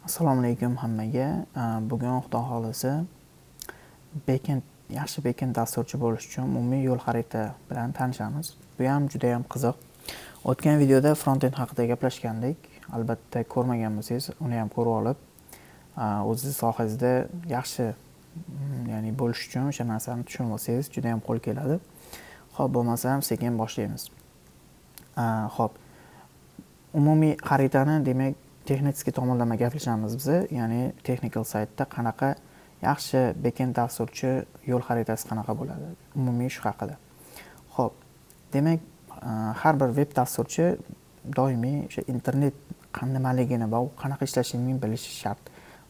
Assalomu alaykum hammaga. Bugun, Xudo xohlasa, backend, yaxshi backend dasturchi bo'lish uchun umumiy yo'l xarita bilan tanishamiz. Bu ham juda ham qiziq. O'tgan videoda frontend haqida gaplashgandik. Albatta, ko'rmagan bo'lsangiz, uni ham ko'rib olib, o'zingiz sohangizda yaxshi ya'ni bo'lish uchun o'sha narsani tushunib olsangiz, juda ham qo'l keladi. Xo'p, bo'lmasam sekin boshlaymiz. Xo'p. Umumiy xaritani, demak, texnik tomonlama gaplashamiz biza, ya'ni technical side'da qanaqa yaxshi backend dasturchi yo'l xaritasi qanaqa bo'ladi, umumiy shu haqida. Xo'p, demak, har bir veb dasturchi doimiy o'sha internet nimaligini va u qanaqa ishlashini bilishi shart.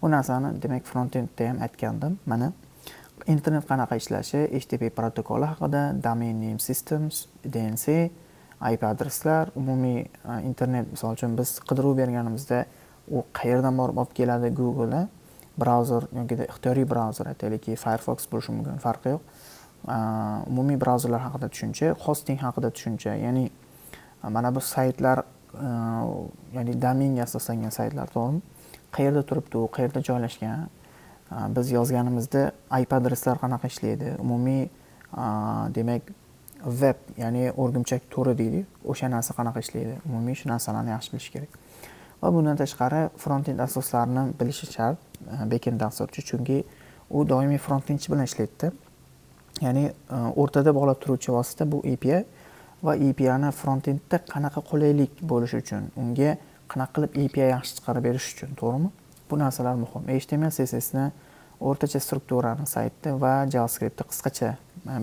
Bu narsani, demak, frontendda ham aytgandim. Mana, internet qanaqa ishlashi, HTTP protokoli haqida, domain name systems, DNS, IP adreslar, umumiy internet, misol uchun, biz qidiruv berganimizda u qayerdan borib olib keladi Google'da, brauzer yoki ixtiyoriy brauzer, aytaylikki, Firefox bo'lishi mumkin, farqi yo'q. Umumiy brauzerlar haqida tushuncha, hosting haqida tushuncha, ya'ni mana bu saytlar, ya'ni domenga asoslangan saytlar, to'g'rimi? Qayerda turibdi u, qayerda joylashgan? Biz yozganimizda IP adreslar qanaqa ishlaydi? Umumiy, demak, web, ya'ni o'rgimchak to'ri deydik, o'sha narsa qanaqa ishlaydi? Umumiy shu narsalarni yaxshi bilish kerak. Va bundan tashqari frontend asoslarini bilishi shart backend dasturchi, chunki u doimiy frontendchi bilan ishlaydida. Ya'ni o'rtada bog'lab turuvchi vosita bu API va APIni frontendda qanaqa qulaylik bo'lishi uchun, unga qanaqa qilib API yaxshi chiqarib berish uchun, to'g'rimi? Bu narsalar muhim. HTML, CSSni o'rtacha strukturani saytda va JavaScriptni qisqacha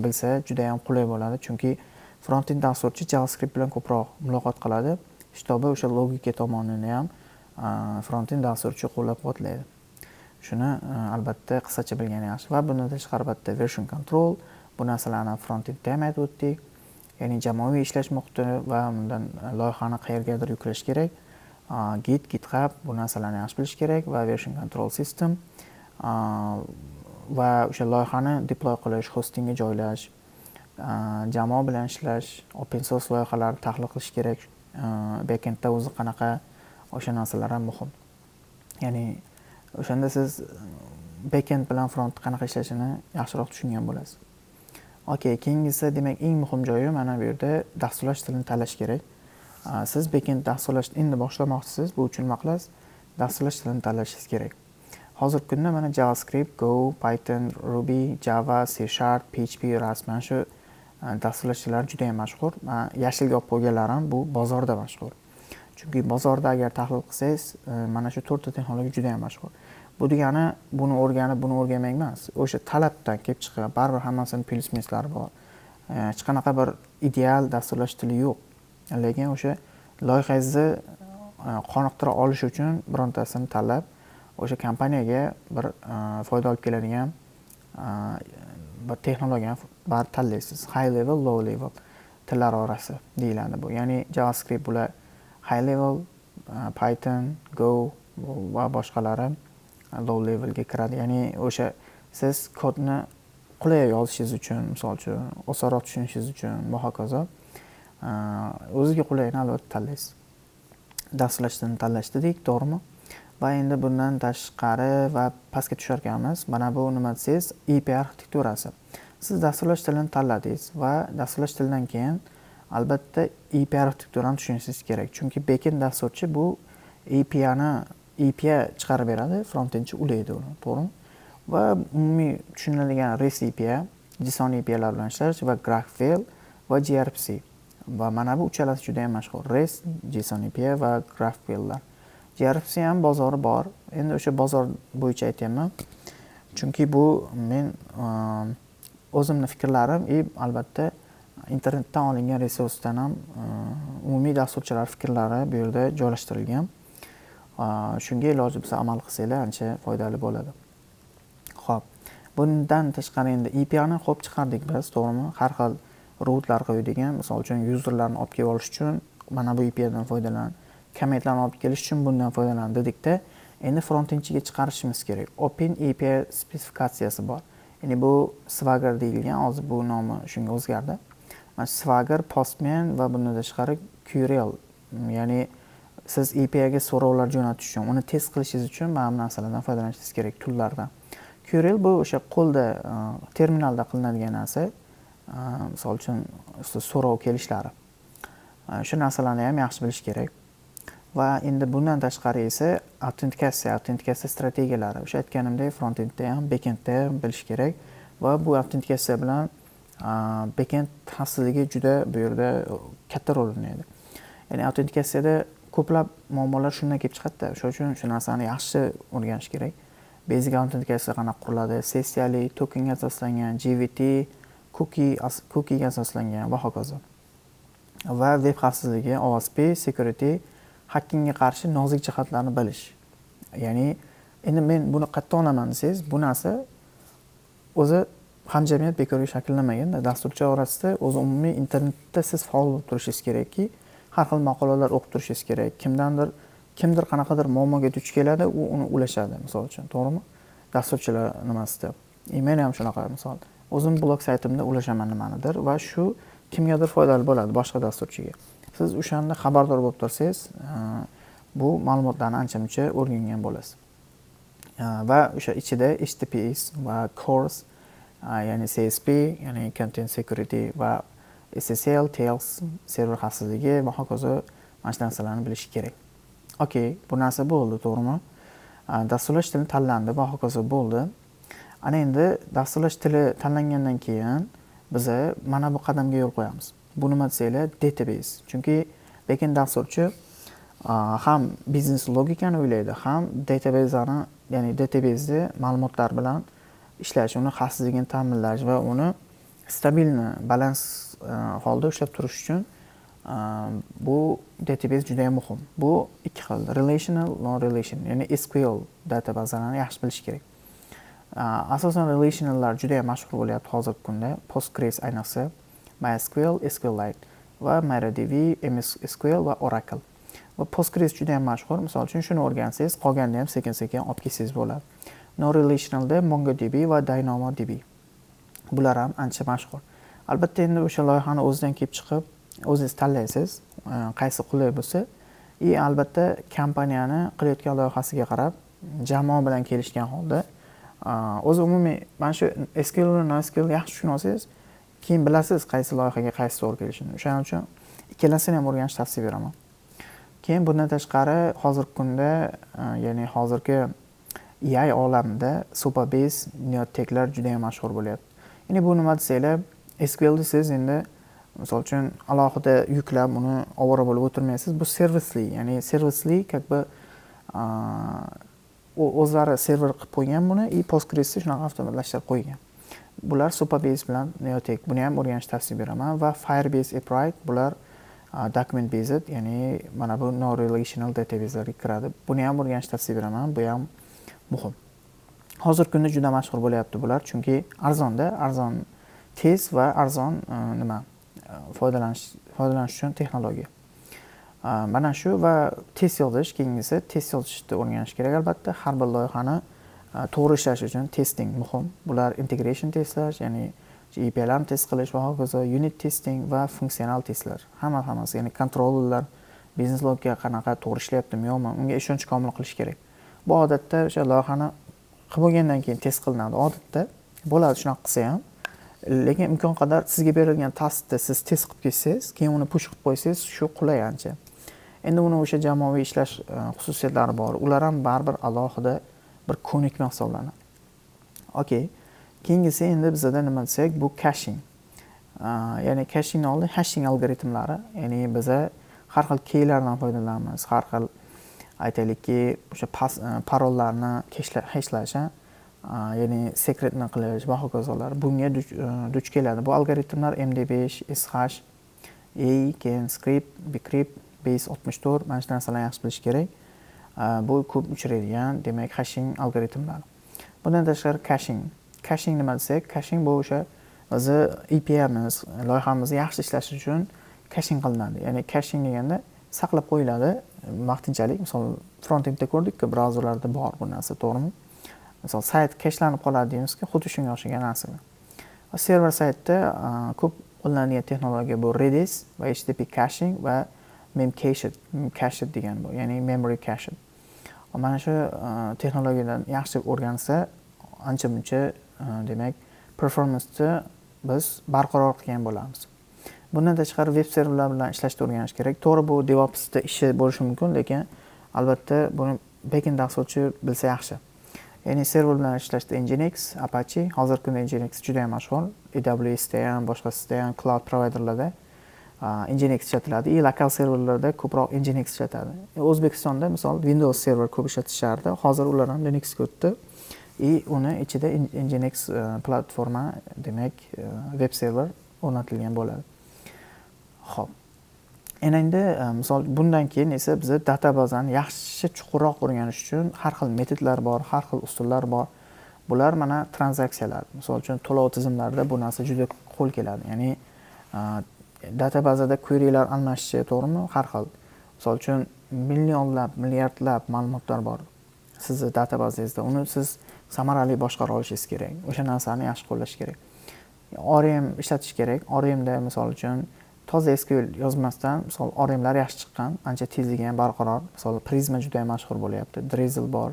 bilsa juda ham qulay bo'ladi, chunki frontend dasturchi JavaScript bilan ko'proq muloqot qiladi. Чтобы o'sha logika tomonini ham frontend dasturchi qo'llab-quvvatlaydi. Shuni albatta qisqacha bilgan yaxshi. Va bundan tashqari, albatta, version control, bu narsalarni frontendda ham aytib o'tdik. Ya'ni jamoaviy ishlash muhiti va undan loyihani qayergadir yuklash kerak. Git, GitHub, bu narsalarni yaxshi bilish kerak va version control system va o'sha loyihani deploy qilish, hostingga joylash, jamoa bilan ishlash, open source loyihalarni tahlil qilish kerak. Backendda o'zi qanaqa, o'sha narsalar ham muhim. Ya'ni o'shanda siz backend bilan front qanaqa ishlashini yaxshiroq tushungan bo'lasiz. Okey, keyingisi, demak, eng muhim joyi mana bu yerda dasturlash tilini tanlash kerak. Siz backend dasturlashni endi boshlamoqchisiz, bu uchun nima qilasiz? Dasturlash tilini tanlashingiz kerak. Hozirgi kunda mana JavaScript, Go, Python, Ruby, Java, C#, PHP, Rust, mana shu dasturlash tillari juda ham mashhur. Yashilga olib qo'yganlarim bu bozorda mashhur. Chunki bozorda agar tahlil qilsangiz, mana shu to'rtta texnologiya juda ham mashhur. Bu degani buni o'rganib, buni o'rganmang emas. O'sha talabdan kelib chiqib, baribir hammasini plyus minuslari bor. Hech qanaqa bir ideal dasturlash tili yo'q. Lekin o'sha loyihangizni qoniqtira olish uchun birontasini tanlab, o'sha kompaniyaga bir foyda olib keladigan bir texnologiyani baribir tanlaysiz. High level, low level tillar orasi deyiladi bu. Ya'ni JavaScript bular high level, Python, Go va boshqalari low levelga kiradi. Ya'ni o'sha siz kodni qulay yozishingiz uchun, misol uchun, osonroq tushunishingiz uchun va hokazo, o'ziga qulayini albatta tanlaysiz. Dasturlash tilini tanlash dedik, to'g'rimi? Va endi bundan tashqari va pastga tushar ekanmiz. Mana bu nima desangiz, API arxitekturasi. Siz dasturlash tilini tanladingiz va dasturlash tilidan keyin albatta API arxitekturani tushunishingiz kerak. Chunki backend dasturchi bu APIni API chiqarib beradi, frontendchi ulaydi uni, to'g'rimi? Va umumiy tushuniladigan REST API, JSON APIlar bilan ishlash va GraphQL va gRPC. Va mana bu uchalasi juda ham mashhur. REST, JSON API va GraphQLlar. gRPC ham bozori bor. Endi o'sha bozor bo'yicha aytyapman. Chunki bu men o'zimni fikrlarim и albatta internetdan olingan resursdan ham umumiy dasturchilar fikrlari bu yerda joylashtirilgan. Shunga iloji bo'lsa amal qilsanglar, ancha foydali bo'ladi. Xo'p, bundan tashqari endi APIni xo'p chiqardik biz, to'g'rimi? Har xil routelar qo'yadigan, misol uchun, userlarni olib kelib olish uchun mana bu APIdan foydalan, commentlarni olib kelish uchun bundan foydalan dedikda, endi frontendchiga chiqarishimiz kerak. Open API spesifikatsiyasi bor. Ya'ni bu Swagger deyilgan, hozir bu nomi shunga o'zgardi. Mana Swagger, Postman va bundan tashqari curl, ya'ni Siz APIga so'rovlar jo'natish uchun, uni test qilishingiz uchun mana bu narsalardan foydalanishingiz kerak, toollardan. Curl bu o'sha qo'lda, terminalda qilinadigan narsa. Misol uchun, so'rov kelishlari. Shu narsalarni ham yaxshi bilish kerak. Va endi bundan tashqari esa autentikatsiya strategiyalari. O'sha aytganimdek, frontendda ham, backendda ham bilish kerak va bu autentikatsiya bilan backend xavfsizligi juda bu yerda katta rol o'ynaydi. Ya'ni autentikatsiyada ko'plab muammolar shundan kelib chiqadi-da. O'sha uchun shu narsani yaxshi o'rganish kerak. Basic autentikatsiya qanaqa quriladi, sessiyali, tokenga asoslangan, JWT, cookiega asoslangan va hokazo. Va web xavfsizligi, OWASP, security, hackingga qarshi nozik jihatlarni bilish. Ya'ni endi men buni qayerdan olaman desangiz, bu narsa o'zi hamjamiyat bekorga shakllanmagan. Dasturchi orasida o'zi umumiy internetda siz faol bo'lib turishingiz kerakki, har xil maqolalar o'qib turishingiz kerak. Kimdandir, kimdir qanaqadir muammoga duch keladi, u uni ulashadi, misol uchun, to'g'rimi? Dasturchilar nimasida. Men ham shunaqa, misol, o'zim blog saytimda ulashaman nimanidir va shu kimgadir foydali bo'ladi, boshqa dasturchiga. Siz o'shanda xabardor bo'lib tursangiz, bu ma'lumotlarni ancha-muncha o'rgangan bo'lasiz. Va o'sha ichida HTTPS va CORS, ya'ni CSP, ya'ni Content Security va SSL, TLS, server xavfsizligi va hokazo, mana shu narsalarni bilish kerak. Okey, bu narsa bo'ldi, to'g'rimi? Dasturlash tili tanlandi va hokazo bo'ldi. Ana endi dasturlash tili tanlangandan keyin biza mana bu qadamga yo'l qo'yamiz. Bu nima desanglar, database. Chunki backend dasturchi ham biznes logikani o'ylaydi, ham database'ni, ya'ni database'ni ma'lumotlar bilan ishlash, uni xavfsizligini ta'minlash va uni stabilni, balans holda ushlab turish uchun bu database juda ham muhim. Bu ikki xil: relational, non-relational, ya'ni SQL databaselarni yaxshi bilish kerak. Asosan relationallar juda ham mashhur bo'lyapti hozirgi kunda. Postgres ayniqsa, MySQL, SQLite va MariaDB, MS SQL va Oracle. Va Postgres juda ham mashhur. Misol uchun, shuni o'rgansangiz, qolganini ham sekin-sekin olib kelsangiz bo'ladi. Non-relationalda MongoDB va DynamoDB. Bular ham ancha mashhur. Albatta, endi o'sha loyihani o'zidan kelib chiqib, o'zingiz tanlaysiz, qaysi qulay bo'lsa. И albatta kompaniyani qilayotgan loyihasiga qarab, jamoa bilan kelishgan holda, o'zi umumiy mana shu SQL va NoSQL yaxshi tushunib olsangiz, keyin bilasiz qaysi loyihaga qaysi to'g'ri kelishini. O'shaning uchun ikkalasini ham o'rganishni tavsiya beraman. Keyin bundan tashqari hozirgi kunda, ya'ni hozirgi AI olamida Supabase, Neoteklar juda ham mashhur bo'lyapti. Ya'ni bu nima desanglar, SQLni siz endi misol uchun alohida yuklab uni ovora bo'lib o'tirmaysiz. Bu servisli, ya'ni servisli, как бы o'zlari server qilib qo'ygan buni и Postgresni shunaqa avtomatlashtirib qo'ygan. Bular Supabase bilan Neotek, buni ham o'rganishni tavsiya beraman va Firebase, Appwrite, bular document based, ya'ni mana bu no relational databaselarga kiradi. Buni ham o'rganishni tavsiya beraman, bu ham muhim. Hozirgi kunda juda mashhur bo'lyapti bular, chunki arzonda, arzon, tez va arzon, nima, foydalanish uchun texnologiya. Mana shu va test yozish, keyingisi test yozishni o'rganish kerak albatta. Har bir loyihani to'g'ri ishlashi uchun testing muhim. Bular integration testlash, ya'ni APIlarni test qilish va hokazo, unit testing va funksional testlar. Hammasi, ya'ni kontrollerlar, biznes logika qanaqa to'g'ri ishlayaptimi, yo'qmi, unga ishonch komil qilish kerak. Bu odatda o'sha loyihani qilib bo'lgandan keyin test qilinadi. Odatda bo'ladi shunaqa qilsa ham, lekin imkon qadar sizga berilgan taskni siz test qilib ketsangiz, keyin uni push qilib qo'ysangiz, shu qulay ancha. Endi uni o'sha jamoaviy ishlash xususiyatlari bor. Ular ham baribir alohida bir ko'nikma hisoblanadi. Okey. Keyingisi endi bizada nima desak, bu caching. Ya'ni cachingni oldin hashing algoritmlari, ya'ni biza har xil keylardan foydalanamiz, har xil, aytaylikki, o'sha parollarni hashlash, ya'ni sekretni qilish va hokazolar, bunga duch keladi. Bu algoritmlar MD5, SH, A, keyin script, bcrypt, base 64, mana shu narsalarni yaxshi bilish kerak. Bu ko'p uchraydigan, demak, hashing algoritmlari. Bundan tashqari caching. Caching nima desak, caching bu o'sha o'zi API'miz, loyihamiz yaxshi ishlashi uchun caching qilinadi. Ya'ni caching deganda saqlab qo'yiladi vaqtinchalik. Misol, frontendda ko'rdikku, brauzerlarda bor bu narsa, to'g'rimi? Misol, sayt keshlanib qoladi deymizku, xuddi shunga o'xshagan narsa. Va server saytda ko'p qo'llaniladigan texnologiya bu Redis va HTTP caching va Memcached, Memcached degan bu, ya'ni memory cached. Mana shu texnologiyadan yaxshi o'rgansa, ancha muncha demak, performanceni biz barqaror qilgan bo'lamiz. Bundan tashqari, veb serverlar bilan ishlashni o'rganish kerak. To'g'ri, bu DevOpsda ishi bo'lishi mumkin, lekin albatta buni backend dasturchi bilsa yaxshi. Ya'ni server bilan ishlashda Nginx, Apache. Hozirgi kunda Nginx juda ham mashhur. AWSda ham, boshqasida ham, cloud providerlarda Nginx ishlatiladi и lokal serverlarda ko'proq Nginx ishlatadi. O'zbekistonda, misol, Windows Server ko'p ishlatishardi, hozir ular ham Linuxga o'tdi и uni ichida Nginx platforma, demak, web server o'rnatilgan bo'ladi. Ho'p, endi, misol, bundan keyin esa biza databazani yaxshi, chuqurroq o'rganish uchun har xil metodlar bor, har xil usullar bor. Bular mana tranzaksiyalar. Misol uchun, to'lov tizimlarida bu narsa juda qo'l keladi, ya'ni databazada querylar almashishi, to'g'rimi, har xil. Misol uchun, millionlab, milliardlab ma'lumotlar bor sizni databazangizda, uni siz samarali boshqara olishingiz kerak, o'sha narsani yaxshi qo'llash kerak. ORM ishlatish kerak. ORMda, misol uchun, toza SQL yozmasdan, misol, ORMlar yaxshi chiqqan, ancha tezligi ham barqaror. Misol, Prisma juda ham mashhur bo'lyapti, Drizzle bor,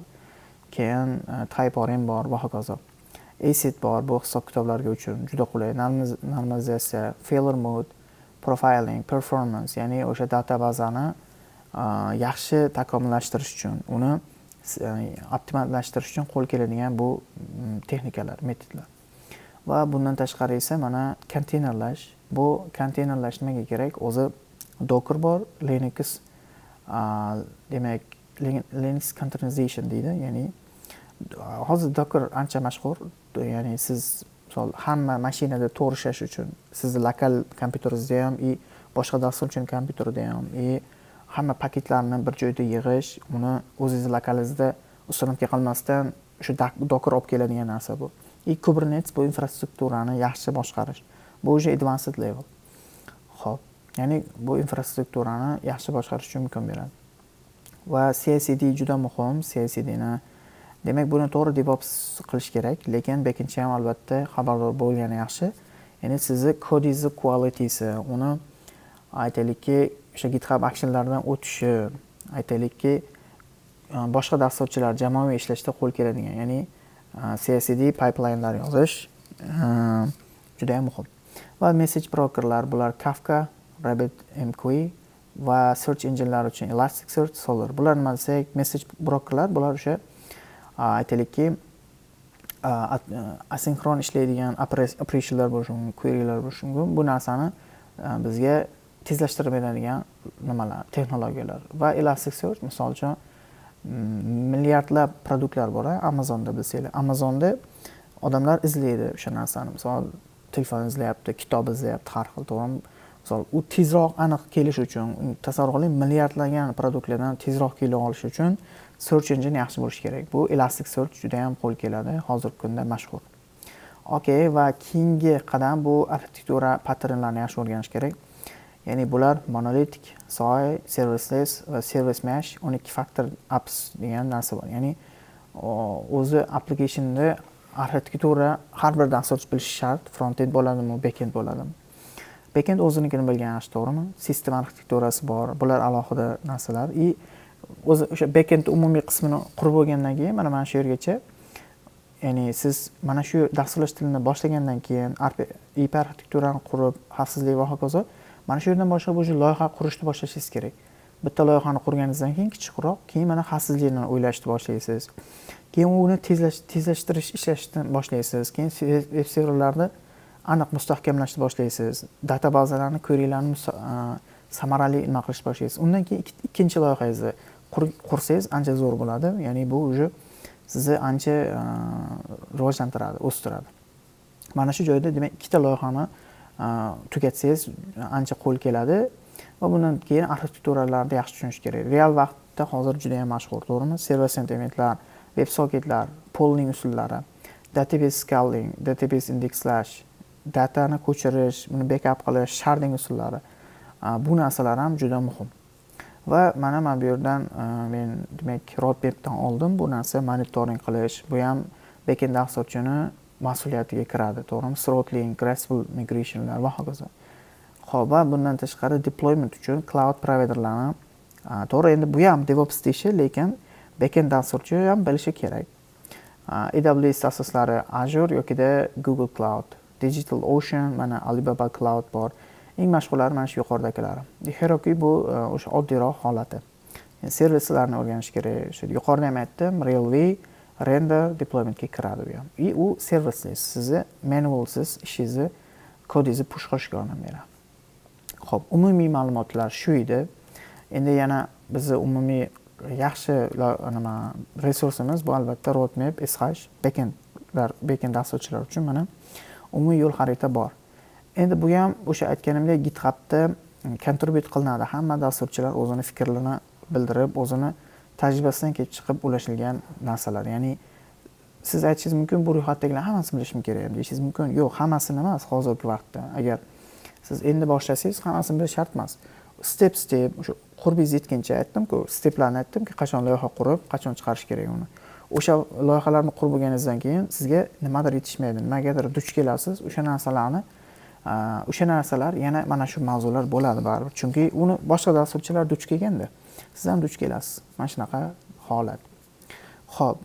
keyin TypeORM bor va hokazo. ACID bor, bu hisob kitoblarga uchun juda qulay. Normalizatsiya, failure mode, profiling, performance, ya'ni o'sha databazani yaxshi takomillashtirish uchun, uni optimallashtirish uchun qo'l keladigan bu texnikalar, metodlar. Va bundan tashqari esa mana konteynerlash. Bu konteynerlash nimaga kerak o'zi? Docker bor, Linux, demak, Linux containerization deydi. Ya'ni hozir Docker ancha mashhur. Ya'ni siz, misol, hamma mashinada to'g'ri ishlash uchun, sizni lokal kompyuteringizda ham и boshqa dasturchini kompyuterida ham, и hamma paketlarni bir joyda yig'ish, uni o'zingizni lokalingizda установка qilmasdan shu Docker olib keladigan narsa bu. И Kubernetes, bu infrastrukturani yaxshi boshqarish, bu уже advanced level. Ho'p, ya'ni bu infrastrukturani yaxshi boshqarish uchun imkon beradi. Va CI/CD juda muhim. CI/CDni, demak, buni to'g'ri DevOps qilish kerak, lekin backendchi ham albatta xabardor bo'lgani yaxshi. Ya'ni sizni kodingizni qualitysi, uni, aytaylikki, o'sha GitHub Actionlardan o'tishi, aytaylikki, boshqa dasturchilar jamoaviy ishlashda qo'l keladigan, ya'ni CI/CD pipelinelar yozish juda ham muhim. Va message brokerlar, bular Kafka, RabbitMQ va search enginelar uchun Elasticsearch, Solr. Bular nima desak, message brokerlar, bular o'sha, aytaylikki, asinxron ishlaydigan operationlar bo'lishi mumkin, querylar bo'lishi mumkin. Bu narsani bizga tezlashtirib beradigan nimalar, texnologiyalar. Va Elasticsearch, misol uchun, milliardlab produktlar bor Amazonda, bilsanglar. Amazonda odamlar izlaydi o'sha narsani, misol, telefon izlayapti, kitob izlayapti, har xil, to'g'rimi? Misol, u tezroq aniq kelishi uchun, tasavvur qiling, milliardlagan produktlardan tezroq kela olishi uchun search engine yaxshi bo'lishi kerak. Bu Elasticsearch juda ham qo'l keladi, hozirgi kunda mashhur. Okey, va keyingi qadam bu arxitektura patternlarini yaxshi o'rganish kerak. Ya'ni bular monolitik, SOA, serverless va service mesh, 12 factor apps degan narsa bor. Ya'ni o'zi applicationda arxitektura har bir dasturchi bilishi shart, frontend bo'ladimi, backend bo'ladimi. Backend o'zinikini bilgan yaxshi, to'g'rimi? Sistem arxitekturasi bor, bular alohida narsalar. И o'zi o'sha backend umumiy qismini qurib bo'lgandan keyin mana shu yergacha, ya'ni siz mana shu dasturlash tilini boshlagandan keyin, IP arxitekturani qurib, xavfsizlik va hokazo, mana shu yerdan boshlab уже loyiha qurishni boshlashingiz kerak. Bitta loyihani qurganingizdan keyin, kichikroq, keyin mana xavfsizlikni o'ylashni boshlaysiz, keyin uni tezlashtirish ishlashni boshlaysiz, keyin veb serverlarni aniq mustahkamlashni boshlaysiz, databazalarni, querylarni samarali nima qilishni boshlaysiz. Undan keyin ikkinchi loyihangizni qursangiz ancha zo'r bo'ladi. Ya'ni bu уже sizni ancha rivojlantiradi, o'stiradi. Mana shu joyda, demak, ikkita loyihani tugatsangiz, ancha qo'l keladi. Va bundan keyin arxitekturalarni yaxshi tushunish kerak. Real vaqtda hozir juda ham mashhur, to'g'rimi? Server side eventlar, web socketlar, polling usullari, database scaling, database indekslash, datani ko'chirish, uni backup qilish, sharding usullari, bu narsalar ham juda muhim. Va mana bu yerdan men, demak, roadmapdan oldim. Bu narsa monitoring qilish, bu ham backend dasturchini mas'uliyatiga kiradi, to'g'rimi? Throttling, graceful migrationlar va hokazo. Xo'p, va bundan tashqari deployment uchun cloud providerlarni, to'g'ri, endi bu ham DevOps ishi, lekin backend dasturchi ham bilishi kerak. AWS asoslari, Azure yokida Google Cloud, Digital Ocean, mana Alibaba Cloud bor. Eng mashhurlari mana shu yuqoridagilari. Heroku bu o'sha oddiyroq holati. Servislarni o'rganish kerak. O'sha yuqorida ham aytdim, Railway, Render deploymentga kiradi bu ham. И u servisli, sizni manualsiz ishingizni, kodingizni push qilishga yordam beradi. Xo'p, umumiy ma'lumotlar shu edi. Endi yana bizni umumiy yaxshi nima resursimiz bu, albatta, roadmap SH backendlar, backend dasturchilar uchun mana umumiy yo'l xarita bor. Endi bu ham o'sha aytganimdek, GitHubda contribute qilinadi. Hamma dasturchilar o'zini fikrlarini bildirib, o'zini tajribasidan kelib chiqib ulashilgan narsalar. Ya'ni siz aytishingiz mumkin, bu ro'yxatdagilar hammasini bilishim kerak deyishingiz mumkin. Yo'q, hammasini emas hozirgi vaqtda. Agar siz endi boshlasangiz, hammasini bilish shart emas. Step step o'sha qurbingiz yetguncha, aytdim-ku, steplarni aytdim-ki, qachon loyiha qurib, qachon chiqarish kerak uni. O'sha loyihalarni qurib bo'lganingizdan keyin sizga nimadir yetishmaydi, nimagadir duch kelasiz, o'sha narsalarni, o'sha narsalar yana mana shu mavzular bo'ladi baribir. Chunki uni boshqa dasturchilar duch kelganda, siz ham duch kelasiz. Mana shunaqa holat. Xo'p,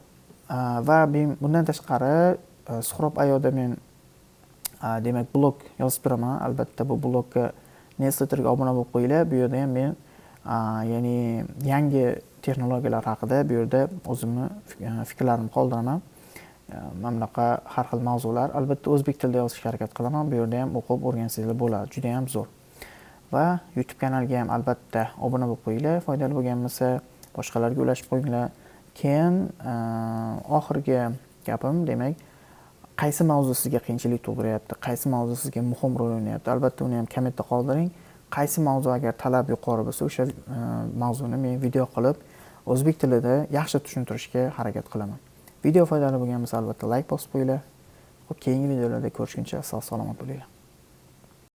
va bundan tashqari Suhrob Ayoda men, demak, blog yozib turaman. Albatta, bu blogga, newsletterga obuna bo'lib qo'yinglar. Bu yerda ham men, ya'ni yangi texnologiyalar haqida bu yerda o'zimni fikrlarimni qoldiraman. Mana bunaqa har xil mavzular, albatta, o'zbek tilida yozishga harakat qilaman. Bu yerda ham o'qib o'rgansanglar bo'ladi. Juda ham zo'r. Va YouTube kanaliga ham albatta obuna bo'lib qo'yinglar. Foydali bo'lgan bo'lsa, boshqalarga ulashib qo'yinglar. Keyin oxirgi gapim, demak, qaysi mavzu sizga qiyinchilik tug'diryapti, qaysi mavzu sizga muhim rol o'ynayapti, albatta uni ham kommentda qoldiring. Qaysi mavzu agar talab yuqori bo'lsa, o'sha mavzuni men video qilib, o'zbek tilida yaxshi tushuntirishga harakat qilaman. Video foydali bo'lgan bo'lsa, albatta layk bosib qo'yinglar. Xo'p, keyingi videolarda ko'rishguncha sog' salomat bo'linglar.